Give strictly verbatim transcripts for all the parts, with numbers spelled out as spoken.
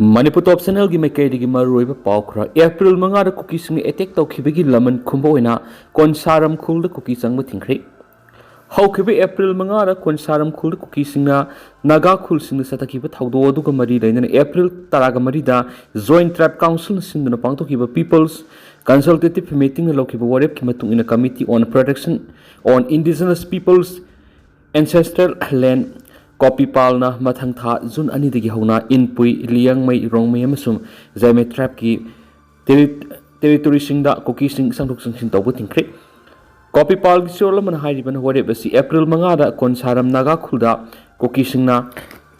ꯃꯅꯤꯄꯨꯔ ꯇꯣꯞ ꯆꯦꯅꯦꯜꯒꯤ ꯃꯥꯏꯀꯩꯗꯒꯤ ꯃꯔꯨꯑꯣꯏꯕ ꯄꯥꯎ ꯈꯔ꯫ ꯑꯦꯄ꯭ꯔꯤꯜ ꯃꯉꯥꯗ ꯀꯨꯀꯤꯁꯤꯡꯅ ꯑꯦꯇꯦꯛ ꯇꯧꯈꯤꯕꯒꯤ ꯂꯃꯟ ꯈꯨꯝꯕ ꯑꯣꯏꯅ ꯀꯣꯟꯁꯥꯔꯝ ꯈꯨꯜꯗ ꯀꯨꯀꯤ ꯆꯪꯕ ꯊꯤꯡꯈ꯭ꯔꯦ꯫ ꯍꯧꯈꯤꯕ ꯑꯦꯄ꯭ꯔꯤꯜ ꯃꯉꯥꯗ ꯀꯣꯟꯁꯥꯔꯝ ꯈꯨꯜꯗ ꯀꯨꯀꯤꯁꯤꯡꯅ ꯅꯥꯒꯥ ꯈꯨꯜꯁꯤꯡꯗ ꯆꯠꯊꯈꯤꯕ ꯊꯧꯗꯣꯛ ꯑꯗꯨꯒ ꯃꯔꯤ ꯂꯩꯅꯅ ꯑꯦꯄ꯭ꯔꯤꯜ ꯇꯔꯥꯒ ꯃꯔꯤꯗ Joint Tribe Councilꯅ ꯁꯤꯟꯗꯨꯅ ꯄꯥꯡꯊꯣꯛꯈꯤꯕ People's Consultative Meetingꯅ ꯂꯧꯈꯤꯕ ꯋꯥꯔꯦꯞꯀꯤ ꯃꯇꯨꯡ ꯏꯟꯅ Committee on Protection on Indigenous Peoples Ancestral Land ꯀꯣꯄꯤꯄꯥꯜꯅ ꯃꯊꯪ ꯊꯥ ꯖꯨꯟ ꯑꯅꯤꯗꯒꯤ ꯍꯧꯅ ꯏꯟꯄꯨꯏ, ꯂꯤꯌꯥꯡꯃꯩ, ꯔꯣꯡꯃꯩ ꯑꯃꯁꯨꯡ ꯖꯥꯏꯃꯩ ꯇ꯭ꯔꯥꯏꯕꯀꯤ ꯇꯦꯔꯤ-, ꯇꯦꯔꯤꯇꯣꯔꯤꯁꯤꯡꯗ ꯀꯨꯀꯤꯁꯤꯡ ꯆꯪꯊꯣꯛ ꯆꯪꯁꯤꯟ ꯇꯧꯕ ꯊꯤꯡꯈ꯭ꯔꯦ꯫ ꯀꯣꯄꯤꯄꯥꯜꯒꯤ ꯆꯦꯔꯣꯜ ꯑꯃꯅ ꯍꯥꯏꯔꯤꯕꯅ ꯋꯥꯔꯦꯞ ꯑꯁꯤ ꯑꯦꯄ꯭ꯔꯤꯜ ꯃꯉꯥꯗ ꯀꯣꯟꯁꯥꯔꯝ ꯅꯥꯒꯥ ꯈꯨꯜꯗ ꯀꯨꯀꯤꯁꯤꯡꯅ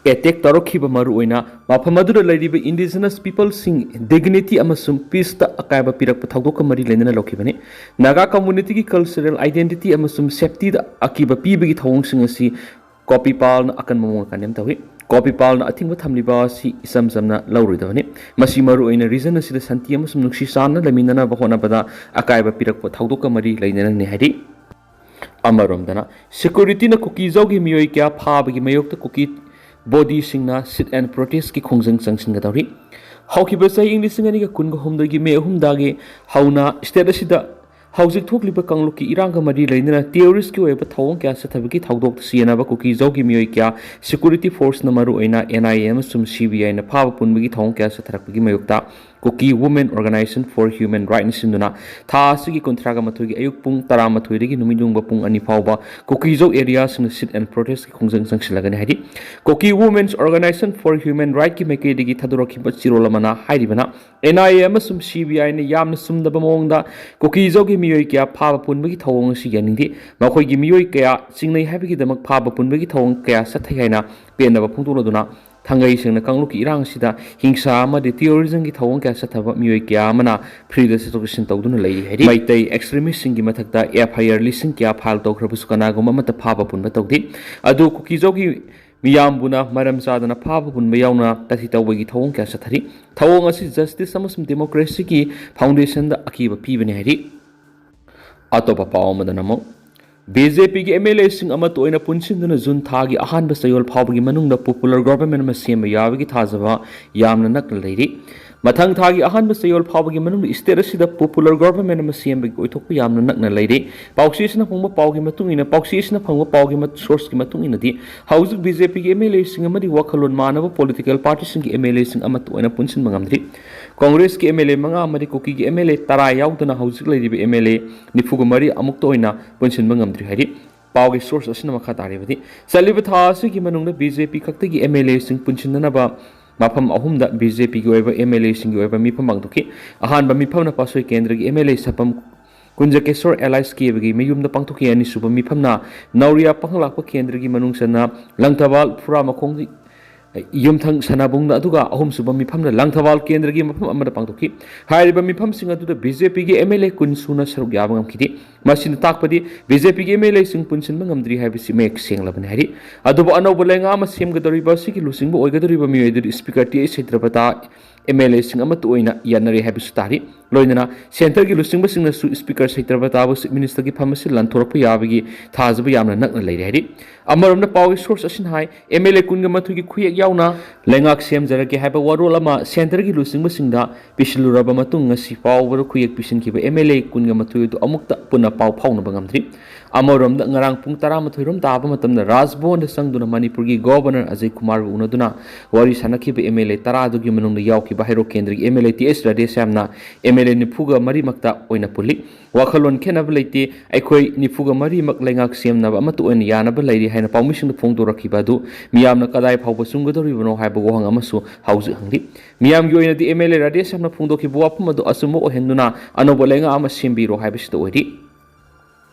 ꯑꯦꯇꯦꯛ ꯇꯧꯔꯛꯈꯤꯕ ꯃꯔꯨꯑꯣꯏꯅ ꯃꯐꯝ ꯑꯗꯨꯗ ꯂꯩꯔꯤꯕ Indigenous Peoplesꯁꯤꯡ dignity ꯑꯃꯁꯨꯡ peaceꯇ ꯑꯀꯥꯏꯕ ꯄꯤꯔꯛꯄ ꯊꯧꯗꯣꯛꯀ ꯃꯔꯤ ꯂꯩꯅꯅ ꯂꯧꯈꯤꯕꯅꯤ꯫ ꯅꯥꯒꯥ communityꯒꯤ cultural identity ꯑꯃꯁꯨꯡ safetyꯗ ꯑꯀꯤꯕ ꯄꯤꯕꯒꯤ ꯊꯧꯑꯣꯡꯁꯤꯡ ꯑꯁꯤ ꯀꯣꯄꯤꯄꯥꯜꯅ ꯑꯀꯟꯕ ꯃꯑꯣꯡꯗ condemn ꯇꯧꯏ꯫ ꯀꯣꯄꯤꯄꯥꯜꯅ ꯑꯊꯤꯡꯕ ꯊꯝꯂꯤꯕ ꯑꯁꯤ ꯏꯆꯝ ꯆꯝꯅ ꯂꯧꯔꯣꯏꯗꯕꯅꯤ꯫ ꯃꯁꯤ ꯃꯔꯨꯑꯣꯏꯅ region ꯑꯁꯤꯗ ꯁꯥꯟꯇꯤ ꯑꯃꯁꯨꯡ ꯅꯨꯡꯁꯤ ꯆꯥꯟꯅꯅ ꯂꯩꯃꯤꯟꯅꯅꯕ ꯍꯣꯠꯅꯕꯗ ꯑꯀꯥꯏꯕ ꯄꯤꯔꯛꯄ ꯊꯧꯗꯣꯛꯀ ꯃꯔꯤ ꯂꯩꯅꯅꯅꯤ ꯍꯥꯏꯔꯤ꯫ ꯑꯃꯔꯣꯝꯗꯅ, securityꯅ ꯀꯨꯀꯤꯖꯧꯒꯤ ꯃꯤꯑꯣꯏ ꯀꯌꯥ ꯐꯥꯕꯒꯤ ꯃꯥꯌꯣꯛꯇ ꯀꯨꯀꯤ ꯕꯣꯗꯤꯁꯤꯡꯅ sit and protestꯀꯤ ꯈꯣꯡꯖꯪ ꯆꯪꯁꯤꯟꯒꯗꯧꯔꯤ꯫ ꯍꯧꯈꯤꯕ ꯆꯍꯤ ꯏꯪ ꯂꯤꯁꯤꯡ ꯑꯅꯤꯒ ꯀꯨꯟꯒ ꯍꯨꯝꯗꯣꯏꯒꯤ ꯃꯦ ꯑꯍꯨꯝꯗꯒꯤ ꯍꯧꯅ state ꯑꯁꯤꯗ ꯍꯧꯖꯤꯛ ꯊꯣꯛꯂꯤꯕ ꯀꯥꯡꯂꯨꯞꯀꯤ ꯏꯔꯥꯡꯒ ꯃꯔꯤ ꯂꯩꯅꯅ terroristꯀꯤ ꯑꯣꯏꯕ ꯊꯧꯑꯣꯡ ꯀꯌꯥ ꯆꯠꯊꯕꯒꯤ ꯊꯧꯗꯣꯛꯇ ꯆꯦꯟꯅꯕ ꯀꯨꯀꯤꯖꯧꯒꯤ ꯃꯤꯑꯣꯏ ꯀꯌꯥ security forceꯅ ꯃꯔꯨꯑꯣꯏꯅ N I A ꯑꯃꯁꯨꯡ C B Iꯅ ꯐꯥꯕ ꯄꯨꯟꯕꯒꯤ ꯊꯧꯑꯣꯡ ꯀꯌꯥ ꯆꯠꯊꯔꯛꯄꯒꯤ ꯃꯥꯌꯣꯛꯇ Kuki Women Organization for Human Rightsꯅ ꯁꯤꯟꯗꯨꯅ ꯊꯥ ꯑꯁꯤꯒꯤ ꯀꯨꯟꯊ꯭ꯔꯥꯒ ꯃꯥꯊꯣꯏꯒꯤ ꯑꯌꯨꯛ ꯄꯨꯡ ꯇꯔꯥꯃꯥꯊꯣꯏꯗꯒꯤ ꯅꯨꯃꯤꯠ ꯌꯨꯡꯕ ꯄꯨꯡ ꯑꯅꯤ ꯐꯥꯎꯕ ꯀꯨꯀꯤꯖꯧ areaꯁꯤꯡꯗ sit and protestꯀꯤ ꯈꯣꯡꯖꯪ ꯆꯪꯁꯤꯜꯂꯒꯅꯤ ꯍꯥꯏꯔꯤ꯫ Kuki Women's Organization for Human Rightsꯀꯤ ꯃꯥꯏꯀꯩꯗꯒꯤ ꯊꯥꯗꯣꯔꯛꯈꯤꯕ ꯆꯦꯔꯣꯜ ꯑꯃꯅ ꯍꯥꯏꯔꯤꯕꯅ, N I A ꯑꯃꯁꯨꯡ C B Iꯅ ꯌꯥꯝꯅ ꯆꯨꯝꯗꯕ ꯃꯑꯣꯡꯗ ꯀꯨꯀꯤꯖꯧꯒꯤ ꯃꯤꯑꯣꯏ ꯀꯌꯥ ꯐꯥꯕ ꯄꯨꯟꯕꯒꯤ ꯊꯧꯑꯣꯡ ꯑꯁꯤ ꯌꯥꯅꯤꯡꯗꯦ꯫ ꯃꯈꯣꯏꯒꯤ ꯃꯤꯑꯣꯏ ꯀꯌꯥ ꯆꯤꯡꯅꯩ ꯍꯥꯏꯕꯒꯤꯗꯃꯛ ꯐꯥꯕ ꯄꯨꯟꯕꯒꯤ ꯊꯧꯑꯣꯡ ꯀꯌꯥ ꯆꯠꯊꯩ ꯍꯥꯏꯅ ꯄꯦꯟꯗꯕ ꯐꯣꯡꯗꯣꯛꯂꯗꯨꯅ, ꯊꯥꯡꯒꯩ ꯁꯦꯡꯅ ꯀꯥꯡꯂꯨꯞꯀꯤ ꯏꯔꯥꯡ ꯑꯁꯤꯗ ꯍꯤꯡꯁꯥ ꯑꯃꯗꯤ terrorismꯒꯤ ꯊꯧꯑꯣꯡ ꯀꯌꯥ ꯆꯠꯊꯕ ꯃꯤꯑꯣꯏ ꯀꯌꯥ ꯑꯃꯅ freeꯗ ꯆꯠꯊꯣꯛ ꯆꯠꯁꯤꯟ ꯇꯧꯗꯨꯅ ꯂꯩꯔꯤ ꯍꯥꯏꯔꯤ꯫ ꯃꯩꯇꯩ extremistꯁꯤꯡꯒꯤ ꯃꯊꯛꯇ F I R ꯂꯤꯁꯤꯡ ꯀꯌꯥ file ꯇꯧꯈ꯭ꯔꯕꯁꯨ ꯀꯅꯥꯒꯨꯝꯕ ꯑꯃꯠꯇ ꯐꯥꯕ ꯄꯨꯟꯕ ꯇꯧꯗꯦ꯫ ꯑꯗꯨ ꯀꯨꯀꯤꯖꯧꯒꯤ ꯃꯤꯌꯥꯝꯕꯨꯅ ꯃꯔꯝ ꯆꯥꯗꯅ ꯐꯥꯕ ꯄꯨꯟꯕ ꯌꯥꯎꯅ ꯇꯥꯊꯤ ꯇꯧꯕꯒꯤ ꯊꯧꯑꯣꯡ ꯀꯌꯥ ꯆꯠꯊꯔꯤ꯫ ꯊꯧꯑꯣꯡ ꯑꯁꯤ justice ꯑꯃꯁꯨꯡ democracyꯒꯤ foundationꯗ ꯑꯀꯤꯕ ꯄꯤꯕꯅꯤ ꯍꯥꯏꯔꯤ꯫ ꯑꯇꯣꯞꯄ ꯄꯥꯎ ꯑꯃꯗꯅ ꯑꯃꯨꯛ, ꯕꯤ ꯖꯦ ꯄꯤꯒꯤ ꯑꯦꯝ ꯑꯦꯜ ꯑꯦꯁꯤꯡ ꯑꯃꯠꯇ ꯑꯣꯏꯅ ꯄꯨꯟꯁꯤꯟꯗꯨꯅ ꯖꯨꯟ ꯊꯥꯒꯤ ꯑꯍꯥꯟꯕ ꯆꯌꯣꯜ ꯐꯥꯎꯕꯒꯤ ꯃꯅꯨꯡꯗ popular government ꯑꯃ ꯁꯦꯝꯕ ꯌꯥꯕꯒꯤ ꯊꯥꯖꯕ ꯌꯥꯝꯅ ꯅꯛꯅ ꯂꯩꯔꯤ꯫ ꯃꯊꯪ ꯊꯥꯒꯤ ꯑꯍꯥꯟꯕ ꯆꯌꯣꯜ ꯐꯥꯎꯕꯒꯤ ꯃꯅꯨꯡꯗ state ꯑꯁꯤꯗ popular government ꯑꯃ ꯁꯦꯝꯕꯒꯤ ꯑꯣꯏꯊꯣꯛꯄ ꯌꯥꯝꯅ ꯅꯛꯅ ꯂꯩꯔꯤ꯫ ꯄꯥꯎꯆꯦ ꯑꯁꯤꯅ ꯐꯪꯕ ꯄꯥꯎꯒꯤ ꯃꯇꯨꯡ ꯏꯟꯅ, ꯄꯥꯎꯆꯦ ꯑꯁꯤꯅ ꯐꯪꯕ ꯄꯥꯎꯒꯤ ꯃꯠ-, sourceꯀꯤ ꯃꯇꯨꯡ ꯏꯟꯅꯗꯤ, ꯍꯧꯖꯤꯛ ꯕꯤ ꯖꯦ ꯄꯤꯒꯤ ꯑꯦꯝ ꯑꯦꯜ ꯑꯦꯁꯤꯡ ꯑꯃꯗꯤ ꯋꯥꯈꯜꯂꯣꯟ ꯃꯥꯟꯅꯕ political partyꯁꯤꯡꯒꯤ ꯑꯦꯝ ꯑꯦꯜ ꯑꯦꯁꯤꯡ ꯑꯃꯠꯇ ꯑꯣꯏꯅ ꯄꯨꯟꯁꯤꯟꯕ ꯉꯝꯗ꯭ꯔꯤ꯫ ꯀꯣꯡꯒ꯭ꯔꯦꯁꯀꯤ ꯑꯦꯝ ꯑꯦꯜ ꯑꯦ ꯃꯉꯥ ꯑꯃꯗꯤ ꯀꯨꯀꯤꯒꯤ ꯑꯦꯝ ꯑꯦꯜ ꯑꯦ ꯇꯔꯥ ꯌꯥꯎꯗꯅ ꯍꯧꯖꯤꯛ ꯂꯩꯔꯤꯕ ꯑꯦꯝ ꯑꯦꯜ ꯑꯦ ꯅꯤꯐꯨꯒ ꯃꯔꯤ ꯑꯃꯨꯛꯇ ꯑꯣꯏꯅ ꯄꯨꯟꯁꯤꯟꯕ ꯉꯝꯗ꯭ꯔꯤ ꯍꯥꯏꯔꯤ꯫ ꯄꯥꯎꯒꯤ source ꯑꯁꯤꯅ ꯃꯈꯥ ꯇꯥꯔꯤꯕꯗꯤ, ꯆꯠꯂꯤꯕ ꯊꯥ ꯑꯁꯤꯒꯤ ꯃꯅꯨꯡꯗ ꯕꯤ ꯖꯦ ꯄꯤ ꯈꯛꯇꯒꯤ ꯑꯦꯝ ꯑꯦꯜ ꯑꯦꯁꯤꯡ ꯄꯨꯟꯁꯤꯟꯅꯅꯕ ꯃꯐꯝ ꯑꯍꯨꯝꯗ ꯕꯤ ꯖꯦ ꯄꯤꯒꯤ ꯑꯣꯏꯕ ꯑꯦꯝ ꯑꯦꯜ ꯑꯦꯁꯤꯡꯒꯤ ꯑꯣꯏꯕ ꯃꯤꯐꯝ ꯄꯥꯡꯊꯣꯛꯈꯤ꯫ ꯑꯍꯥꯟꯕ ꯃꯤꯐꯝꯅ ꯄꯥꯠꯁꯣꯏ ꯀꯦꯟꯗ꯭ꯔꯒꯤ ꯑꯦꯝ ꯑꯦꯜ ꯑꯦ ꯁꯄꯝ ꯀꯨꯟꯖꯀꯦꯁꯣꯔ ꯑꯦꯂꯥꯏꯁ ꯀꯦꯕꯒꯤ ꯃꯌꯨꯝꯗ ꯄꯥꯡꯊꯣꯛꯈꯤ꯫ ꯑꯅꯤꯁꯨꯕ ꯃꯤꯐꯝꯅ ꯅꯧꯔꯤꯌꯥ ꯄꯥꯡꯂꯥꯛꯄ ꯀꯦꯟꯗ꯭ꯔꯒꯤ ꯃꯅꯨꯡ ꯆꯟꯅ ꯂꯪꯊꯕꯥꯜ ꯐꯨꯔꯥꯃꯈꯣꯡꯒꯤ ꯌꯨꯝꯊꯪ ꯁꯅꯥꯕꯨꯡꯗ, ꯑꯗꯨꯒ ꯑꯍꯨꯝꯁꯨꯕ ꯃꯤꯐꯝꯅ ꯂꯪꯊꯕꯥꯜ ꯀꯦꯟꯗ꯭ꯔꯒꯤ ꯃꯐꯝ ꯑꯃꯗ ꯄꯥꯡꯊꯣꯛꯈꯤ꯫ ꯍꯥꯏꯔꯤꯕ ꯃꯤꯐꯝꯁꯤꯡ ꯑꯗꯨꯗ ꯕꯤ ꯖꯦ ꯄꯤꯒꯤ ꯑꯦꯝ ꯑꯦꯜ ꯑꯦ ꯀꯨꯟ ꯁꯨꯅ ꯁꯔꯨꯛ ꯌꯥꯕ ꯉꯝꯈꯤꯗꯦ꯫ ꯃꯁꯤꯅ ꯇꯥꯛꯄꯗꯤ ꯕꯤ ꯖꯦ ꯄꯤꯒꯤ ꯑꯦꯝ ꯑꯦꯜ ꯑꯦꯁꯤꯡ ꯄꯨꯟꯁꯤꯟꯕ ꯉꯝꯗ꯭ꯔꯤ ꯍꯥꯏꯕꯁꯤ ꯃꯌꯦꯛ ꯁꯦꯡꯂꯕꯅꯤ ꯍꯥꯏꯔꯤ꯫ ꯑꯗꯨꯕꯨ ꯑꯅꯧꯕ ꯂꯩꯉꯥꯛ ꯑꯃ ꯁꯦꯝꯒꯗꯧꯔꯤꯕ ꯑꯁꯤꯒꯤ ꯂꯨꯆꯤꯡꯕ ꯑꯣꯏꯒꯗꯧꯔꯤꯕ ꯃꯤꯑꯣꯏ ꯑꯗꯨꯗꯤ Speaker T H Satyabrata M L ꯑꯦꯁꯤꯡ ꯑꯃꯠꯇ ꯑꯣꯏꯅ ꯌꯥꯅꯔꯦ ꯍꯥꯏꯕꯁꯨ ꯇꯥꯔꯤ꯫ ꯂꯣꯏꯅꯅ centreꯒꯤ ꯂꯨꯆꯤꯡꯕꯁꯤꯡꯅꯁꯨ Speaker ꯁꯩꯇ꯭ꯔꯄꯇꯥꯕꯨ Chief Ministerꯒꯤ ꯐꯝ ꯑꯁꯤ ꯂꯥꯟꯊꯣꯔꯛꯄ ꯌꯥꯕꯒꯤ ꯊꯥꯖꯕ ꯌꯥꯝꯅ ꯅꯛꯅ ꯂꯩꯔꯦ ꯍꯥꯏꯔꯤ꯫ ꯑꯃꯔꯣꯝꯗ ꯄꯥꯎꯒꯤ source ꯑꯁꯤꯅ ꯍꯥꯏ, ꯑꯦꯝ ꯑꯦꯜ ꯑꯦ ꯀꯨꯟꯒ ꯃꯥꯊꯣꯏꯒꯤ ꯈꯨꯌꯦꯛ ꯌꯥꯎꯅ ꯂꯩꯉꯥꯛ ꯁꯦꯝꯖꯔꯒꯦ ꯍꯥꯏꯕ ꯋꯥꯔꯣꯜ ꯑꯃ centreꯒꯤ ꯂꯨꯆꯤꯡꯕꯁꯤꯡꯗ ꯄꯤꯁꯤꯜꯂꯨꯔꯕ ꯃꯇꯨꯡ, ꯉꯁꯤ ꯐꯥꯎꯕꯗ ꯈꯨꯌꯦꯛ ꯄꯤꯁꯤꯟꯈꯤꯕ ꯑꯦꯝ ꯑꯦꯜ ꯑꯦ ꯀꯨꯟꯒ ꯃꯥꯊꯣꯏ ꯑꯗꯨ ꯑꯃꯨꯛꯇ ꯄꯨꯟꯅ ꯄꯥꯎ ꯐꯥꯎꯅꯕ ꯉꯝꯗ꯭ꯔꯤ꯫ ꯑꯃꯔꯣꯝꯗ, ꯉꯔꯥꯡ ꯄꯨꯡ ꯇꯔꯥꯃꯥꯊꯣꯏ ꯔꯣꯝ ꯇꯥꯕ ꯃꯇꯝꯗ ꯔꯥꯖꯚꯕꯟꯗ ꯆꯪꯗꯨꯅ ꯃꯅꯤꯄꯨꯔꯒꯤ Governor ꯑꯖꯌ ꯀꯨꯃꯥꯔꯕꯨ ꯎꯅꯗꯨꯅ ꯋꯥꯔꯤ ꯁꯥꯅꯈꯤꯕ ꯑꯦꯝ ꯑꯦꯜ ꯑꯦ ꯇꯔꯥ ꯑꯗꯨꯒꯤ ꯃꯅꯨꯡꯗ ꯌꯥꯎꯈꯤꯕ ꯍꯩꯔꯣꯛ ꯀꯦꯟꯗ꯭ꯔꯒꯤ M L A T S ꯔꯥꯙꯦꯁ꯭ꯌꯥꯝꯅ ꯑꯦꯝ ꯑꯦꯜ ꯑꯦ ꯅꯤꯐꯨꯒ ꯃꯔꯤꯃꯛꯇ ꯑꯣꯏꯅ ꯄꯨꯜꯂꯤ꯫ ꯋꯥꯈꯜꯂꯣꯟ ꯈꯦꯠꯅꯕ ꯂꯩꯇꯦ, ꯑꯩꯈꯣꯏ ꯅꯤꯐꯨꯒ ꯃꯔꯤꯃꯛ ꯂꯩꯉꯥꯛ ꯁꯦꯝꯅꯕ ꯑꯃꯠꯇ ꯑꯣꯏꯅ ꯌꯥꯅꯕ ꯂꯩꯔꯤ ꯍꯥꯏꯅ ꯄꯥꯎꯃꯤꯁꯤꯡꯗ ꯐꯣꯡꯗꯣꯔꯛꯈꯤꯕ ꯑꯗꯨ ꯃꯤꯌꯥꯝꯅ ꯀꯗꯥꯏ ꯐꯥꯎꯕ ꯆꯨꯝꯒꯗꯧꯔꯤꯕꯅꯣ ꯍꯥꯏꯕ ꯋꯥꯍꯪ ꯑꯃꯁꯨ ꯍꯧꯖꯤꯛ ꯍꯪꯂꯤ꯫ ꯃꯤꯌꯥꯝꯒꯤ ꯑꯣꯏꯅꯗꯤ ꯑꯦꯝ ꯑꯦꯜ ꯑꯦ ꯔꯥꯙꯦꯁ꯭ꯌꯥꯝꯅ ꯐꯣꯡꯗꯣꯛꯈꯤꯕ ꯋꯥꯐꯝ ꯑꯗꯨ ꯑꯆꯨꯝꯕ ꯑꯣꯏꯍꯟꯗꯨꯅ ꯑꯅꯧꯕ ꯂꯩꯉꯥꯛ ꯑꯃ ꯁꯦꯝꯕꯤꯔꯣ ꯍꯥꯏꯕꯁꯤꯗ ꯑꯣꯏꯔꯤ꯫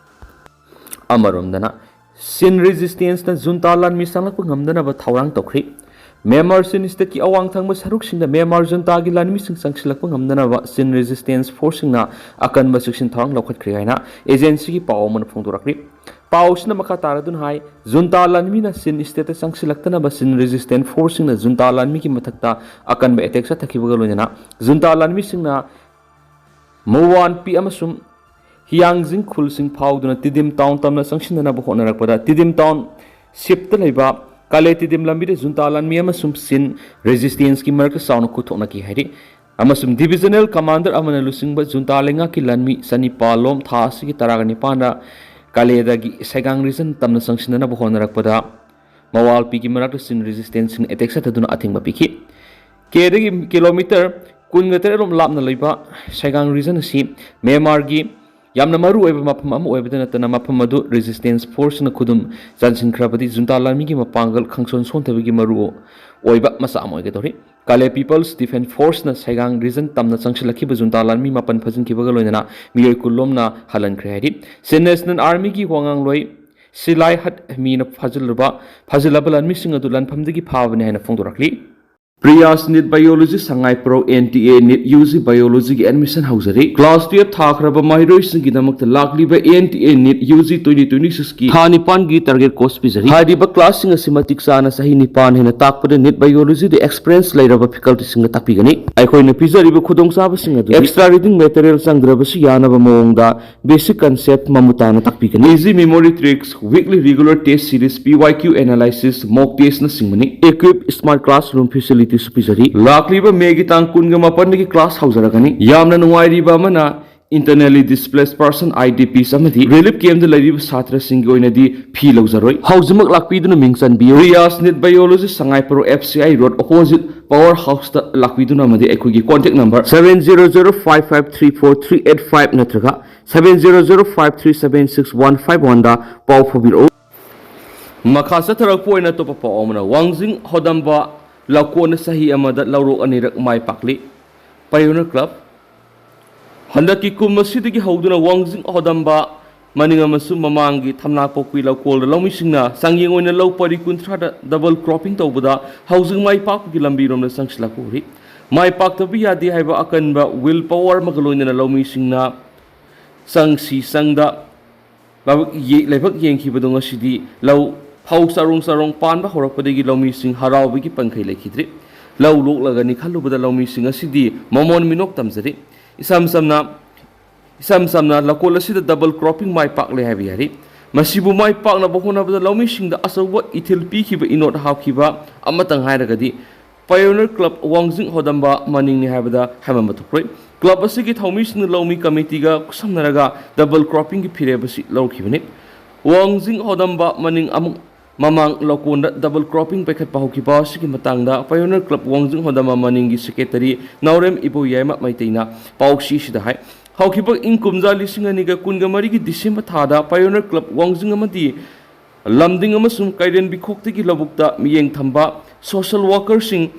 ꯑꯃꯔꯣꯝꯗꯅ, Chin resistanceꯅ junta ꯂꯥꯟꯃꯤ ꯆꯪꯂꯛꯄ ꯉꯝꯗꯅꯕ ꯊꯧꯔꯥꯡ ꯇꯧꯈ꯭ꯔꯤ꯫ ꯃ꯭ꯌꯥꯟꯃꯥꯔ Chin stateꯀꯤ ꯑꯋꯥꯡ ꯊꯪꯕ ꯁꯔꯨꯛꯁꯤꯡꯗ ꯃ꯭ꯌꯥꯟꯃꯥꯔ juntaꯒꯤ ꯂꯥꯟꯃꯤꯁꯤꯡ ꯆꯪꯁꯤꯜꯂꯛꯄ ꯉꯝꯗꯅꯕ Chin resistance forceꯁꯤꯡꯅ ꯑꯀꯟꯕ ꯆꯦꯛꯁꯤꯟ ꯊꯧꯔꯥꯡ ꯂꯧꯈꯠꯈ꯭ꯔꯦ ꯍꯥꯏꯅ agencyꯒꯤ ꯄꯥꯎ ꯑꯃꯅ ꯐꯣꯡꯗꯣꯔꯛꯂꯤ꯫ ꯄꯥꯎꯁꯤꯅ ꯃꯈꯥ ꯇꯥꯔꯗꯨꯅ ꯍꯥꯏ, junta ꯂꯥꯟꯃꯤꯅ Chin stateꯇ ꯆꯪꯁꯤꯜꯂꯛꯇꯅꯕ Chin resistance forceꯁꯤꯡꯅ junta ꯂꯥꯟꯃꯤꯒꯤ ꯃꯊꯛꯇ ꯑꯀꯟꯕ attack ꯆꯠꯊꯈꯤꯕꯒ ꯂꯣꯏꯅꯅ junta ꯂꯥꯟꯃꯤꯁꯤꯡꯅ ꯃꯋꯥꯟꯄꯤ ꯑꯃꯁꯨꯡ ꯍꯤꯌꯥꯡꯖꯤꯡ ꯈꯨꯜꯁꯤꯡ ꯐꯥꯎꯗꯨꯅ ꯇꯤꯗꯤꯝ ꯇꯥꯎꯟ ꯇꯝꯅ ꯆꯪꯁꯤꯟꯅꯅꯕ ꯍꯣꯠꯅꯔꯛꯄꯗ ꯇꯤꯗꯤꯝ ꯇꯥꯎꯟ ꯁꯤꯞꯇ ꯂꯩꯕ ꯀꯥꯂꯦ ꯇꯤꯗꯤꯝ ꯂꯝꯕꯤꯗ ꯖꯨꯟꯇꯥ ꯂꯥꯟꯃꯤ ꯑꯃꯁꯨꯡ ꯁꯤꯟ ꯔꯦꯖꯤꯁꯇꯦꯟꯁꯀꯤ ꯃꯔꯛꯇ ꯆꯥꯎꯅ ꯈꯨꯠꯊꯣꯛꯅꯈꯤ ꯍꯥꯏꯔꯤ꯫ ꯑꯃꯁꯨꯡ ꯗꯤꯕꯤꯖꯅꯦꯜ ꯀꯃꯥꯟꯗꯔ ꯑꯃꯅ ꯂꯨꯆꯤꯡꯕ ꯖꯨꯟꯇꯥ ꯂꯩꯉꯥꯛꯀꯤ ꯂꯥꯟꯃꯤ ꯆꯅꯤꯄꯥꯜꯂꯣꯝ ꯊꯥ ꯑꯁꯤꯒꯤ ꯇꯔꯥꯒ ꯅꯤꯄꯥꯟꯗ ꯀꯥꯂꯦꯗꯒꯤ ꯁꯥꯏꯒꯥꯡ ꯔꯤꯖꯟ ꯇꯝꯅ ꯆꯪꯁꯤꯟꯅꯅꯕ ꯍꯣꯠꯅꯔꯛꯄꯗ ꯃꯋꯥꯜꯄꯤꯒꯤ ꯃꯅꯥꯛꯇ ꯁꯤꯟ ꯔꯦꯖꯤꯁꯇꯦꯟꯁꯁꯤꯡꯅ ꯑꯦꯇꯦꯛ ꯆꯠꯊꯗꯨꯅ ꯑꯊꯤꯡꯕ ꯄꯤꯈꯤ꯫ ꯀꯦꯗꯒꯤ ꯀꯤꯂꯣꯃꯤꯇꯔ ꯀꯨꯟꯒ ꯇꯔꯦꯠ ꯂꯣꯝ ꯂꯥꯞꯅ ꯂꯩꯕ ꯁꯥꯏꯒꯥꯡ ꯔꯤꯖꯟ ꯑꯁꯤ ꯃ꯭ꯌꯥꯟꯃꯥꯔꯒꯤ ꯌꯥꯝꯅ ꯃꯔꯨ ꯑꯣꯏꯕ ꯃꯐꯝ ꯑꯃ ꯑꯣꯏꯕꯗ ꯅꯠꯇꯅ ꯃꯐꯝ ꯑꯗꯨ ꯔꯦꯖꯤꯁꯇꯦꯟꯁ ꯐꯣꯔꯁꯅ ꯈꯨꯗꯨꯝ ꯆꯟꯁꯤꯟꯈ꯭ꯔꯕꯗꯤ ꯖꯨꯟꯇꯥ ꯂꯥꯟꯃꯤꯒꯤ ꯃꯄꯥꯡꯒꯜ ꯈꯪꯁꯣꯟ ꯁꯣꯟꯊꯕꯒꯤ ꯃꯔꯨ ꯑꯣꯏꯕ ꯃꯆꯥꯛ ꯑꯃ ꯑꯣꯏꯒꯗꯧꯔꯤ꯫ ꯀꯥꯂꯦ ꯄꯤꯄꯜꯁ ꯗꯤꯐꯦꯟꯁ ꯐꯣꯔꯁꯅ ꯁꯥꯏꯒꯥꯡ ꯔꯤꯖꯟ ꯇꯝꯅ ꯆꯪꯁꯤꯜꯂꯛꯈꯤꯕ ꯖꯨꯟꯇꯥ ꯂꯥꯟꯃꯤ ꯃꯥꯄꯟ ꯐꯥꯖꯤꯟꯈꯤꯕꯒ ꯂꯣꯏꯅꯅ ꯃꯤꯑꯣꯏ ꯀꯨꯟꯂꯣꯝꯅ ꯍꯜꯍꯟꯈ꯭ꯔꯦ ꯍꯥꯏꯔꯤ꯫ ꯁꯤꯟ ꯅꯦꯁꯅꯦꯜ ꯑꯥꯔꯃꯤꯒꯤ ꯋꯥꯉꯥꯡꯂꯣꯏ ꯁꯤꯂꯥꯏ ꯍꯠ ꯃꯤꯅ ꯐꯥꯖꯤꯜꯂꯨꯕ ꯐꯥꯖꯤꯜꯂꯕ ꯂꯥꯟꯃꯤꯁꯤꯡ ꯑꯗꯨ ꯂꯥꯟꯐꯝꯗꯒꯤ ꯐꯥꯕꯅꯤ ꯍꯥꯏꯅ ꯐꯣꯡꯗꯣꯔꯛꯂꯤ꯫ Priyas NEET biology Sangaiprou N T A NEET U G ꯕꯥꯏꯑꯣꯂꯣꯖꯤꯒꯤ ꯑꯦꯗꯃꯤꯁꯟ ꯍꯧꯖꯔꯤ꯫ ꯀ꯭ꯂꯥꯁ ꯇꯨꯌꯦꯜꯞ ꯊꯥꯈ꯭ꯔꯕ ꯃꯍꯩꯔꯣꯏꯁꯤꯡꯒꯤꯗꯃꯛꯇ ꯂꯥꯛꯂꯤꯕ N T A NEET U G twenty twenty ꯁꯤꯛꯁꯀꯤ ꯊꯥ ꯅꯤꯄꯥꯟꯒꯤ ꯇꯥꯔꯒꯦꯠ ꯀꯣꯔꯁ ꯄꯤꯖꯔꯤ꯫ ꯍꯥꯏꯔꯤꯕ ꯀ꯭ꯂꯥꯁꯁꯤꯡ ꯑꯁꯤ ꯃꯇꯤꯛ ꯆꯥꯅ ꯆꯍꯤ ꯅꯤꯄꯥꯟ ꯍꯦꯟꯅ ꯇꯥꯛꯄꯗ ꯅꯤꯠ ꯕꯥꯏꯑꯣꯂꯣꯖꯤꯗ ꯑꯦꯛꯁꯄꯤꯔꯤꯌꯦꯟꯁ ꯂꯩꯔꯕ ꯐꯦꯀꯜꯇꯤꯁꯤꯡꯅ ꯇꯥꯛꯄꯤꯒꯅꯤ꯫ ꯑꯩꯈꯣꯏꯅ ꯄꯤꯖꯔꯤꯕ ꯈꯨꯗꯣꯡꯆꯥꯕꯁꯤꯡ ꯑꯗꯨ ꯑꯦꯛꯁꯇ꯭ꯔꯥ ꯔꯤꯗꯤꯡ ꯃꯦꯇꯔꯤꯌꯦꯜ ꯆꯪꯗ꯭ꯔꯕꯁꯨ ꯌꯥꯅꯕ ꯃꯑꯣꯡꯗ ꯕꯦꯁꯤꯛ ꯀꯟꯁꯦꯞ ꯃꯃꯨꯠ ꯇꯥꯅ ꯇꯥꯛꯄꯤꯒꯅꯤ꯫ Easy memory tricks, weekly regular test series, P Y Q analysis, mock ꯇꯦꯁꯅꯆꯤꯡꯕꯅꯤ꯫ ꯏꯀ꯭ꯋꯤꯞ ꯁ꯭ꯃꯥꯔꯠ ꯀ꯭ꯂꯥꯁꯔꯨꯝ ꯐꯦꯁꯤꯂꯤꯇꯤꯁꯨ ꯄꯤꯖꯔꯤ꯫ ꯂꯥꯛꯂꯤꯕ ꯃꯦꯒꯤ ꯇꯥꯡ ꯀꯨꯟꯒ ꯃꯥꯄꯟꯗꯒꯤ ꯀ꯭ꯂꯥꯁ ꯍꯧꯖꯔꯒꯅꯤ꯫ ꯌꯥꯝꯅ ꯅꯨꯡꯉꯥꯏꯔꯤꯕ ꯑꯃꯅ, internally displaced person, I D Ps, ꯑꯃꯗꯤ ꯔꯤꯂꯤꯐ ꯀꯦꯝꯞꯇ ꯂꯩꯔꯤꯕ ꯁꯥꯇ꯭ꯔꯁꯤꯡꯒꯤ ꯑꯣꯏꯅꯗꯤ ꯐꯤ ꯂꯧꯖꯔꯣꯏ꯫ ꯍꯧꯖꯤꯛꯃꯛ ꯂꯥꯛꯄꯤꯗꯨꯅ ꯃꯤꯡ ꯆꯟꯕꯤꯌꯨ꯫ Riyas NEET biology, Sangaiprou F C I road, opposite power ꯍꯥꯎꯁꯇ ꯂꯥꯛꯄꯤꯗꯨꯅ ꯑꯃꯗꯤ ꯑꯩꯈꯣꯏꯒꯤ contact number seven zero zero five five three four three eight five ꯅꯠꯇ꯭ꯔꯒ seven zero zero five three seven six one five one ꯗ ꯄꯥꯎ ꯐꯥꯎꯕꯤꯔꯛꯎ꯫ ꯃꯈꯥ ꯆꯠꯊꯔꯛꯄ ꯑꯣꯏꯅ ꯑꯇꯣꯞꯄ ꯄꯥꯎ ꯑꯃꯅ, ꯋꯥꯡꯖꯤꯡ ꯍꯣꯗꯝꯕ ꯂꯧꯀꯣꯟꯅ ꯆꯍꯤ ꯑꯃꯗ ꯂꯧꯔꯣꯛ ꯑꯅꯤꯔꯛ ꯃꯥꯏ ꯄꯥꯛꯂꯤ꯫ ꯄꯥꯏꯑꯣꯅꯤꯌꯔ ꯀ꯭ꯂꯕ꯫ ꯍꯟꯗꯛꯀꯤ ꯀꯨꯝ ꯑꯁꯤꯗꯒꯤ ꯍꯧꯗꯨꯅ ꯋꯥꯡꯖꯤꯡ ꯍꯣꯗꯝꯕ ꯃꯅꯤꯡ ꯑꯃꯁꯨꯡ ꯃꯃꯥꯡꯒꯤ ꯊꯝꯅꯥꯄꯣꯛꯄꯤ ꯂꯧꯀꯣꯜꯗ ꯂꯧꯃꯤꯁꯤꯡꯅ ꯆꯥꯡꯌꯦꯡ ꯑꯣꯏꯅ ꯂꯧ ꯄꯔꯤ ꯀꯨꯟꯊ꯭ꯔꯥꯗ ꯗꯕꯜ ꯀ꯭ꯔꯣꯞꯄꯤꯡ ꯇꯧꯕꯗ ꯍꯧꯖꯤꯛ ꯃꯥꯏ ꯄꯥꯛꯄꯒꯤ ꯂꯝꯕꯤꯔꯣꯝꯗ ꯆꯪꯁꯤꯜꯂꯛꯄ ꯎꯔꯤ꯫ ꯃꯥꯏ ꯄꯥꯛꯇꯕ ꯌꯥꯗꯦ ꯍꯥꯏꯕ ꯑꯀꯟꯕ ꯋꯤꯜ ꯄꯥꯋꯔ ꯑꯃꯒ ꯂꯣꯏꯅꯅ ꯂꯧꯃꯤꯁꯤꯡꯅ ꯆꯪꯁꯤ ꯆꯪꯗ ꯂꯥꯏꯕꯛ ꯌꯦ-, ꯂꯥꯏꯕꯛ ꯌꯦꯡꯈꯤꯕꯗꯣ ꯉꯁꯤꯗꯤ ꯂꯧ ꯐꯧ ꯆꯔꯣꯡ ꯆꯔꯣꯡ ꯄꯥꯟꯕ ꯍꯧꯔꯛꯄꯗꯒꯤ ꯂꯧꯃꯤꯁꯤꯡ ꯍꯔꯥꯎꯕꯒꯤ ꯄꯟꯈꯩ ꯂꯩꯈꯤꯗ꯭ꯔꯤ꯫ ꯂꯧ ꯂꯣꯛꯂꯒꯅꯤ ꯈꯜꯂꯨꯕꯗ ꯂꯧꯃꯤꯁꯤꯡ ꯑꯁꯤꯗꯤ ꯃꯃꯣꯟ ꯃꯤꯅꯣꯛ ꯇꯝꯖꯔꯤ꯫ ꯏꯁꯝ ꯁꯝꯅ ꯏꯁꯝ ꯁꯝꯅ ꯂꯀꯣꯜ ꯑꯁꯤꯗ double cropping ꯃꯥꯏ ꯄꯥꯛꯂꯦ ꯍꯥꯏꯕ ꯌꯥꯔꯤ꯫ ꯃꯁꯤꯕꯨ ꯃꯥꯏ ꯄꯥꯛꯅꯕ ꯍꯣꯠꯅꯕꯗ ꯂꯧꯃꯤꯁꯤꯡꯗ ꯑꯆꯧꯕ ꯏꯊꯤꯜ ꯄꯤꯈꯤꯕ ꯏꯅꯣꯠ ꯍꯥꯞꯈꯤꯕ ꯑꯃꯇꯪ ꯍꯥꯏꯔꯒꯗꯤ Pioneer Club ꯋꯥꯡꯖꯤꯡ ꯍꯣꯗꯝꯕ ꯃꯅꯤꯡꯅꯤ ꯍꯥꯏꯕꯗ ꯍꯥꯏꯃꯟꯕ ꯊꯣꯛꯂꯣꯏ꯫ Club ꯑꯁꯤꯒꯤ ꯊꯧꯃꯤꯁꯤꯡꯅ ꯂꯧꯃꯤ ꯀꯃꯤꯇꯤꯒ ꯈꯨꯠꯁꯝꯅꯔꯒ double croppingꯒꯤ ꯐꯤꯔꯦꯞ ꯑꯁꯤ ꯂꯧꯈꯤꯕꯅꯤ꯫ ꯋꯥꯡꯖꯤꯡ ꯍꯣꯗꯝꯕ ꯃꯅꯤꯡ ꯑꯃꯨꯛ ꯃꯃꯥꯡ ꯂꯧꯀꯣꯟꯗ double cropping ꯄꯥꯏꯈꯠꯄ ꯍꯧꯈꯤꯕ ꯑꯁꯤꯒꯤ ꯃꯇꯥꯡꯗ Pioneer Club ꯋꯥꯡꯖꯤꯡ ꯍꯣꯗꯝꯕ ꯃꯅꯤꯡꯒꯤ secretary ꯅꯥꯎꯔꯦꯝ ꯏꯕꯣꯌꯥꯏꯃ ꯃꯩꯇꯩꯅ ꯄꯥꯎꯁꯤꯁꯤꯗ ꯍꯥꯏ, ꯍꯧꯈꯤꯕ ꯏꯪ ꯀꯨꯝꯖꯥ ꯂꯤꯁꯤꯡ ꯑꯅꯤꯒ ꯀꯨꯟꯒ ꯃꯔꯤꯒꯤ December ꯊꯥꯗ Pioneer Club ꯋꯥꯡꯖꯤꯡ ꯑꯃꯗꯤ ꯂꯝꯗꯤꯡ ꯑꯃꯁꯨꯡ ꯀꯩꯔꯦꯟꯕꯤꯈꯣꯛꯇꯒꯤ ꯂꯧꯕꯨꯛꯇ ꯃꯤꯠꯌꯦꯡ ꯊꯝꯕ social workerꯁꯤꯡ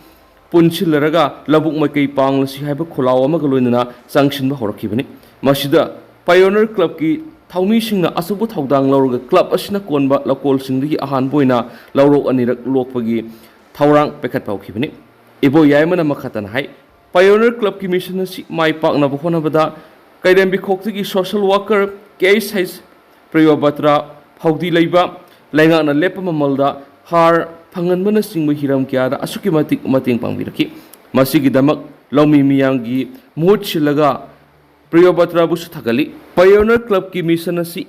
ꯄꯨꯟꯁꯤꯜꯂꯔꯒ ꯂꯧꯕꯨꯛ ꯃꯥꯏꯀꯩ ꯄꯥꯡꯂꯁꯤ ꯍꯥꯏꯕ ꯈꯣꯜꯂꯥꯎ ꯑꯃꯒ ꯂꯣꯏꯅꯅ ꯆꯪꯁꯤꯟꯕ ꯍꯧꯔꯛꯈꯤꯕꯅꯤ꯫ ꯃꯁꯤꯗ Pioneer Clubꯀꯤ ꯊꯧꯃꯤꯁꯤꯡꯅ ꯑꯆꯧꯕ ꯊꯧꯗꯥꯡ ꯂꯧꯔꯒ club ꯑꯁꯤꯅ ꯀꯣꯟꯕ ꯂꯧꯀꯣꯜꯁꯤꯡꯗꯒꯤ ꯑꯍꯥꯟꯕ ꯑꯣꯏꯅ ꯂꯧꯔꯣꯛ ꯑꯅꯤꯔꯛ ꯂꯣꯛꯄꯒꯤ ꯊꯧꯔꯥꯡ ꯄꯥꯏꯈꯠꯄ ꯍꯧꯈꯤꯕꯅꯤ꯫ ꯏꯕꯣ ꯌꯥꯏꯃꯅ ꯃꯈꯥ ꯇꯥꯅ ꯍꯥꯏ, Pioneer Clubꯀꯤ mission ꯑꯁꯤ ꯃꯥꯏ ꯄꯥꯛꯅꯕ ꯍꯣꯠꯅꯕꯗ ꯀꯩꯔꯦꯝꯕꯤꯈꯣꯛꯇꯒꯤ social worker ꯀꯦ ꯑꯩꯆ ꯍꯩꯆ ꯄ꯭ꯔꯤꯌꯣꯕꯇ꯭ꯔ ꯐꯥꯎꯗꯤ ꯂꯩꯕ ꯂꯩꯉꯥꯛꯅ ꯂꯦꯞꯄ ꯃꯃꯜꯗ ꯍꯥꯔ ꯐꯪꯍꯟꯕꯅꯆꯤꯡꯕ ꯍꯤꯔꯝ ꯀꯌꯥꯗ ꯑꯁꯨꯛꯀꯤ ꯃꯇꯤꯛ ꯃꯇꯦꯡ ꯄꯥꯡꯕꯤꯔꯛꯈꯤ꯫ ꯃꯁꯤꯒꯤꯗꯃꯛ ꯂꯧꯃꯤ ꯃꯤꯌꯥꯝꯒꯤ ꯃꯍꯨꯠ ꯁꯤꯜꯂꯒ ꯄ꯭ꯔꯤꯌꯣꯕꯇ꯭ꯔꯕꯨꯁꯨ ꯊꯥꯒꯠꯂꯤ꯫ Pioneer Clubꯀꯤ mission ꯑꯁꯤ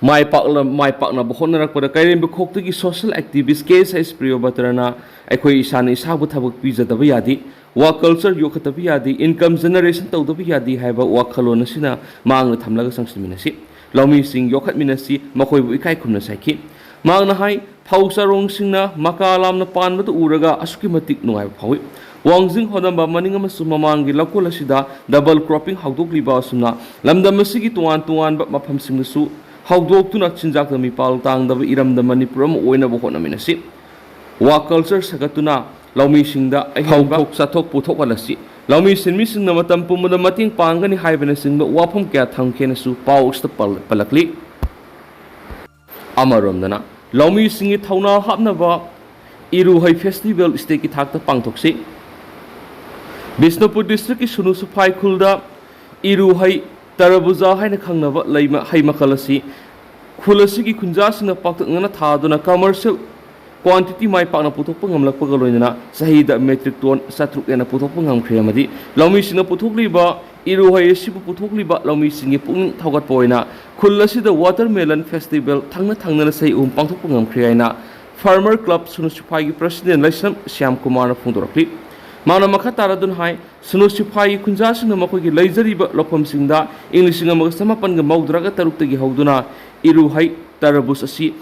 ꯃꯥꯏ ꯄꯥꯛꯂ-, ꯃꯥꯏ ꯄꯥꯛꯅꯕ ꯍꯣꯠꯅꯔꯛꯄꯗ ꯀꯩꯔꯦꯝꯕꯤꯈꯣꯛꯇꯒꯤ social activist ꯀꯦ ꯑꯦꯁ ꯑꯩꯆ ꯄ꯭ꯔꯤꯌꯣꯕꯇ꯭ꯔꯅ ꯑꯩꯈꯣꯏ ꯏꯁꯥꯅ ꯏꯁꯥꯕꯨ ꯊꯕꯛ ꯄꯤꯖꯗꯕ ꯌꯥꯗꯦ, ꯋꯥ culture ꯌꯣꯛꯈꯠꯇꯕ ꯌꯥꯗꯦ, income generation ꯇꯧꯗꯕ ꯌꯥꯗꯦ ꯍꯥꯏꯕ ꯋꯥꯈꯜꯂꯣꯟ ꯑꯁꯤꯅ ꯃꯥꯡꯗ ꯊꯝꯂꯒ ꯆꯪꯁꯤꯟꯃꯤꯟꯅꯁꯤ꯫ ꯂꯧꯃꯤꯁꯤꯡ ꯌꯣꯛꯈꯠꯃꯤꯟꯅꯁꯤ, ꯃꯈꯣꯏꯕꯨ ꯏꯀꯥꯏ ꯈꯨꯝꯅꯁꯤ ꯍꯥꯏꯈꯤ꯫ ꯃꯍꯥꯛꯅ ꯍꯥꯏ, ꯐꯧ ꯆꯥꯔꯣꯡꯁꯤꯡꯅ ꯃꯀꯥ ꯂꯥꯝꯅ ꯄꯥꯟꯕꯗꯨ ꯎꯔꯒ ꯑꯁꯨꯛꯀꯤ ꯃꯇꯤꯛ ꯅꯨꯡꯉꯥꯏꯕ ꯐꯥꯎꯏ꯫ ꯋꯥꯡꯖꯤꯡ ꯍꯣꯗꯝꯕ ꯃꯅꯤꯡ ꯑꯃꯁꯨꯡ ꯃꯃꯥꯡꯒꯤ ꯂꯧꯀꯣꯜ ꯑꯁꯤꯗ double cropping ꯍꯧꯗꯣꯛꯂꯤꯕ ꯑꯁꯨꯝꯅ ꯂꯝꯗꯝ ꯑꯁꯤꯒꯤ ꯇꯣꯉꯥꯟ ꯇꯣꯉꯥꯟꯕ ꯃꯐꯝꯁꯤꯡꯗꯁꯨ ꯍꯧꯗꯣꯛꯇꯨꯅ ꯆꯤꯟꯖꯥꯛꯇ ꯃꯤꯄꯥꯜ ꯇꯥꯡꯗꯕ ꯏꯔꯝꯗꯝ ꯃꯅꯤꯄꯨꯔ ꯑꯃ ꯑꯣꯏꯅꯕ ꯍꯣꯠꯅꯃꯤꯟꯅꯁꯤ꯫ ꯋꯥ culture ꯁꯥꯒꯠꯇꯨꯅ ꯂꯧꯃꯤꯁꯤꯡꯗ ꯑꯍꯦꯟꯕ ꯍꯧꯊꯣꯛ ꯆꯥꯊꯣꯛ ꯄꯨꯊꯣꯛꯍꯜꯂꯁꯤ꯫ ꯂꯧꯃꯤ ꯁꯤꯟꯃꯤꯁꯤꯡꯅ ꯃꯇꯝ ꯄꯨꯝꯕꯗ ꯃꯇꯦꯡ ꯄꯥꯡꯒꯅꯤ ꯍꯥꯏꯕꯅꯆꯤꯡꯕ ꯋꯥꯐꯝ ꯀꯌꯥ ꯊꯝꯈꯤꯅꯁꯨ ꯄꯥꯎ ꯑꯁꯤꯗ ꯄꯜ-, ꯄꯜꯂꯛꯂꯤ꯫ ꯑꯃꯔꯣꯝꯗꯅ ꯂꯧꯃꯤꯁꯤꯡꯒꯤ ꯊꯧꯅꯥ ꯍꯥꯞꯅꯕ ꯏꯔꯨꯍꯩ festival stateꯀꯤ ꯊꯥꯛꯇ ꯄꯥꯡꯊꯣꯛꯁꯤ꯫ ꯕꯤꯁꯅꯨꯄꯨꯔ districtꯀꯤ ꯁꯨꯅꯨ ꯁꯨꯐꯥꯏ ꯈꯨꯜꯗ ꯏꯔꯨꯍꯩ ꯇꯔꯕꯨꯖꯥ ꯍꯥꯏꯅ ꯈꯪꯅꯕ ꯂꯩ ꯃ-, ꯍꯩ ꯃꯈꯜ ꯑꯁꯤ ꯈꯨꯜ ꯑꯁꯤꯒꯤ ꯈꯨꯟꯖꯥꯁꯤꯡꯅ ꯄꯥꯛꯇꯛꯅꯅ ꯊꯥꯗꯨꯅ commercial quantity ꯃꯥꯏ ꯄꯥꯛꯅ ꯄꯨꯊꯣꯛꯄ ꯉꯝꯂꯛꯄꯒ ꯂꯣꯏꯅꯅ ꯆꯍꯤꯗ metric ton ꯆꯥꯇ꯭ꯔꯨꯛ ꯍꯦꯟꯅ ꯄꯨꯊꯣꯛꯄ ꯉꯝꯈ꯭ꯔꯦ ꯑꯃꯗꯤ ꯂꯧꯃꯤꯁꯤꯡꯅ ꯄꯨꯊꯣꯛꯂꯤꯕ ꯏꯔꯨꯍꯩ ꯑꯁꯤꯕꯨ ꯄꯨꯊꯣꯛꯂꯤꯕ ꯂꯧꯃꯤꯁꯤꯡꯒꯤ ꯄꯨꯛꯅꯤꯡ ꯊꯧꯒꯠꯄ ꯑꯣꯏꯅ ꯈꯨꯜ ꯑꯁꯤꯗ watermelon festival ꯊꯪꯅ ꯊꯪꯅꯅ ꯆꯍꯤ ꯑꯍꯨꯝ ꯄꯥꯡꯊꯣꯛꯄ ꯉꯝꯈ꯭ꯔꯦ ꯍꯥꯏꯅ Farmer Club ꯁꯨꯅꯨ ꯁꯤꯐꯥꯏꯒꯤ president ꯂꯥꯏꯁ꯭ꯔꯝ ꯁ꯭ꯌꯥꯝ ꯀꯨꯃꯥꯔꯅ ꯐꯣꯡꯗꯣꯔꯛꯂꯤ꯫ ꯃꯥꯅ ꯃꯈꯥ ꯇꯥꯔꯗꯨꯅ ꯍꯥꯏ, ꯁꯨꯅꯨ ꯁꯤꯐꯥꯏꯒꯤ ꯈꯨꯟꯖꯥꯁꯤꯡꯅ ꯃꯈꯣꯏꯒꯤ ꯂꯩꯖꯔꯤꯕ ꯂꯧꯐꯝꯁꯤꯡꯗ ꯏꯪ ꯂꯤꯁꯤꯡ ꯑꯃꯒ ꯆꯃꯥꯄꯟꯒ ꯃꯧꯗ꯭ꯔꯥꯒ ꯇꯔꯨꯛꯇꯒꯤ ꯍꯧꯗꯨꯅ ꯏꯔꯨꯍꯩ, ꯇꯔꯕꯨꯖ ꯑꯁꯤ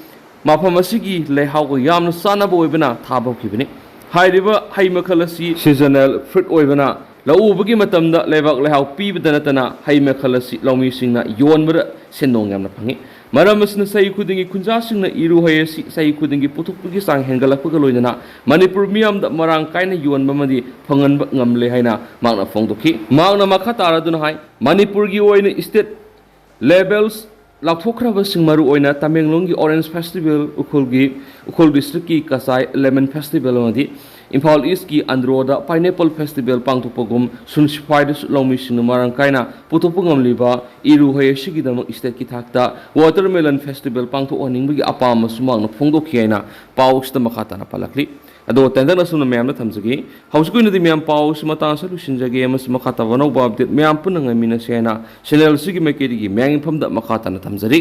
ꯃꯐꯝ ꯑꯁꯤꯒꯤ ꯂꯩꯍꯥꯎꯒ ꯌꯥꯝꯅ ꯆꯥꯟꯅꯕ ꯑꯣꯏꯕꯅ ꯊꯥꯕ ꯍꯧꯈꯤꯕꯅꯤ꯫ ꯍꯥꯏꯔꯤꯕ ꯍꯩ ꯃꯈꯜ ꯑꯁꯤ seasonal fruit ꯑꯣꯏꯕꯅ ꯂꯧ ꯎꯕꯒꯤ ꯃꯇꯝꯗ ꯂꯩꯕꯥꯛ ꯂꯩꯍꯥꯎ ꯄꯤꯕꯗ ꯅꯠꯇꯅ ꯍꯩ ꯃꯈꯜ ꯑꯁꯤ ꯂꯧꯃꯤꯁꯤꯡꯅ ꯌꯣꯟꯕꯗ ꯁꯦꯟꯗꯣꯡ ꯌꯥꯝꯅ ꯐꯪꯏ꯫ ꯃꯔꯝ ꯑꯁꯤꯅ ꯆꯍꯤ ꯈꯨꯗꯤꯡꯒꯤ ꯈꯨꯟꯖꯥꯁꯤꯡꯅ ꯏꯔꯨꯍꯩ ꯑꯁꯤ ꯆꯍꯤ ꯈꯨꯗꯤꯡꯒꯤ ꯄꯨꯊꯣꯛꯄꯒꯤ ꯆꯥꯡ ꯍꯦꯟꯒꯠꯂꯛꯄꯒ ꯂꯣꯏꯅꯅ ꯃꯅꯤꯄꯨꯔ ꯃꯤꯌꯥꯝꯗ ꯃꯔꯥꯡ ꯀꯥꯏꯅ ꯌꯣꯟꯕ ꯑꯃꯗꯤ ꯐꯪꯍꯟꯕ ꯉꯝꯂꯦ ꯍꯥꯏꯅ ꯃꯍꯥꯛꯅ ꯐꯣꯡꯗꯣꯛꯈꯤ꯫ ꯃꯍꯥꯛꯅ ꯃꯈꯥ ꯇꯥꯔꯗꯨꯅ ꯍꯥꯏ, ꯃꯅꯤꯄꯨꯔꯒꯤ ꯑꯣꯏꯅ state labels ꯂꯥꯎꯊꯣꯛꯈ꯭ꯔꯕꯁꯤꯡ, ꯃꯔꯨꯑꯣꯏꯅ ꯇꯃꯦꯡꯂꯣꯡꯒꯤ Orange Festival, ꯎꯈ꯭ꯔꯨꯜꯒꯤ, ꯎꯈ꯭ꯔꯨꯜ district ꯀꯤ ꯀꯆꯥꯏ Lemon Festival ꯑꯃꯗꯤ ꯏꯝꯐꯥꯜ East ꯀꯤ ꯑꯟꯗ꯭ꯔꯣꯗ Pineapple Festival ꯄꯥꯡꯊꯣꯛꯄꯒꯨꯝ ꯁꯨꯟ ꯁꯤꯐꯥꯏꯗꯁꯨ ꯂꯧꯃꯤꯁꯤꯡꯅ ꯃꯔꯥꯡ ꯀꯥꯏꯅ ꯄꯨꯊꯣꯛꯄ ꯉꯝꯂꯤꯕ ꯏꯔꯨꯍꯩ ꯑꯁꯤꯒꯤꯗꯃꯛ state ꯀꯤ ꯊꯥꯛꯇ watermelon festival ꯄꯥꯡꯊꯣꯛꯍꯟꯅꯤꯡꯕꯒꯤ ꯑꯄꯥꯝꯕꯁꯨ ꯃꯍꯥꯛꯅ ꯐꯣꯡꯗꯣꯛꯈꯤ ꯍꯥꯏꯅ ꯄꯥꯎ ꯑꯁꯤꯗ ꯃꯈꯥ ꯇꯥꯅ ꯄꯜꯂꯛꯂꯤ꯫ ꯑꯗꯣ ꯇꯦꯟꯇꯛꯅ ꯁꯨꯝꯅ ꯃꯌꯥꯝꯗ ꯊꯝꯖꯒꯦ꯫ ꯍꯧꯖꯤꯛꯀꯤ ꯑꯣꯏꯅꯗꯤ ꯃꯌꯥꯝ ꯄꯥꯎ ꯑꯁꯤ ꯃꯇꯥꯡ ꯑꯁꯤꯗ ꯂꯣꯏꯁꯤꯟꯖꯒꯦ, ꯑꯃꯁꯨꯡ ꯃꯈꯥ ꯇꯥꯕ ꯑꯅꯧꯕ update ꯃꯌꯥꯝ ꯄꯨꯟꯅ ꯉꯥꯏꯃꯤꯟꯅꯁꯦ ꯍꯥꯏꯅ channel ꯑꯁꯤꯒꯤ ꯃꯥꯏꯀꯩꯗꯒꯤ ꯃꯌꯥꯝꯒꯤ ꯃꯐꯝꯗ ꯃꯈꯥ ꯇꯥꯅ ꯊꯝꯖꯔꯤ꯫